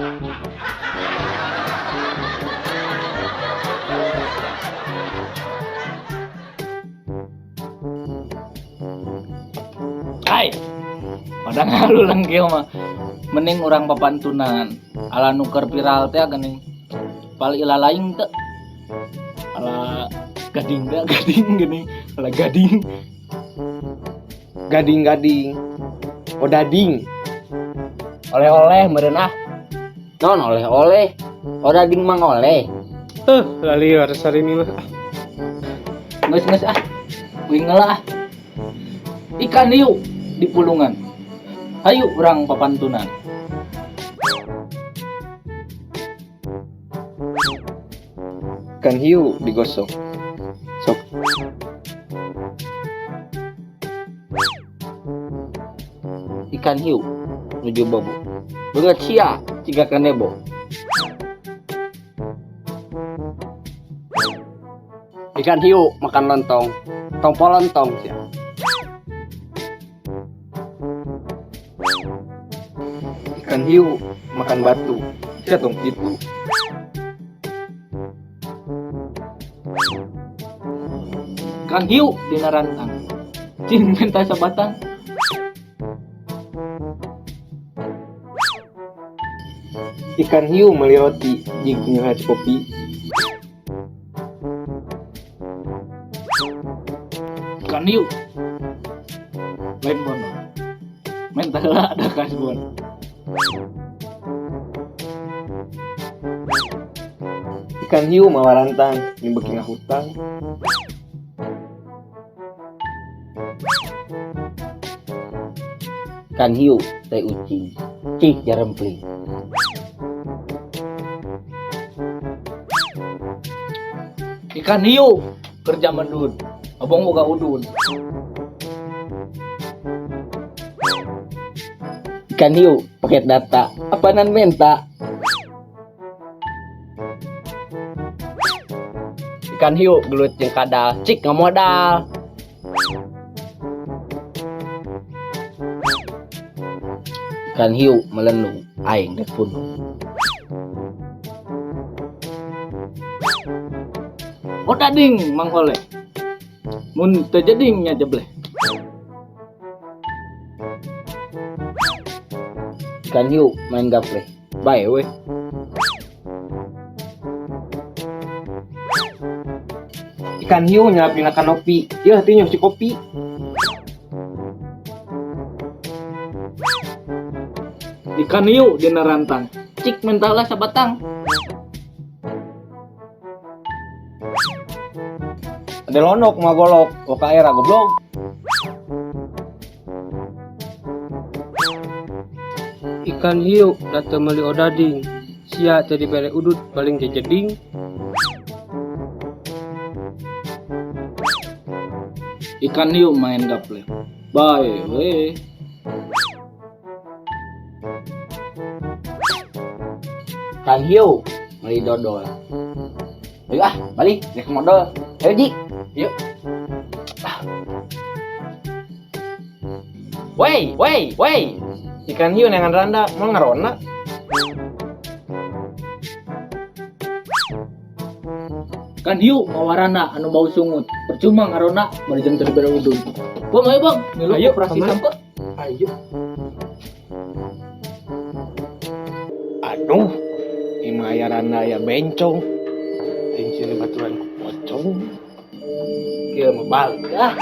Hai. Padahal ngalulang kieu mah. Mending urang papantunan. Ala nu keur viral teh geuning. Pal ilalaing teu. Ala gading teh gading geuning. Ala gading. Gading-gading. Odading. Oleh-oleh meureun ah. Non oleh-oleh. Odading mang oleh. Lalieur sarini mah. Geus-geus ah. Uing ngelah ah. Ikan hiu di pulungan. Hayu urang papantunan. Ikan hiu digosok. Sok. Ikan hiu nuju bobo. Beungeut sia ciga kanebo. Ikan hiu makan lontong. Tong lontong sia. Ikan hiu makan batu. Sia tong kitu. Ikan hiu dina rantang. Cing menta sabatang. Ikan hiu meuli roti jeung nyehat kopi. Ikan hiu. Lain bono. Menta heula ada kasbon. Ikan hiu mawa rantang nyebeki ngahutang. Ikan hiu teh ucing. Cih jarempling. Ikan hiu kerja mendun. Abong boga udun. Ikan hiu paket data. Apanan menta? Ikan hiu gelut jeung kadal, cik ngamodal. Ikan hiu melendung, aing rek pundung. Odading mang oleh. Mun teu jeding nya jebleh. Ikan hiu main gaple. Bae we. Ikan hiu nyelap dina kanopi. Yeuh tinyoh si kopi. Ikan hiu dina rantang. Cik menta heula sabatang. Ada lonok mah golok, oka era goblok. Ikan hiu da teu meuli odading. Sia teu dibere udud paling jejeding. Ikan hiu main gaple. Bae we. Ikan hiu meuli dodol. Ayo ah, balik rek modal. Ayo Ji. Yuk. Ah. Wey, wey, wey. Ikan hiu neangan randa, moal ngarona. Ikan hiu mawarana anu bau sungut. Percuma ngarona bari jeung teu dibere udun. Bang, ayo bang, milu Ayo, operasi kemana? sampeu. Ayo. Aduh, imah aya randa aya bencong. Aing sieun baturan ku pocong. Kieu mah balik ah.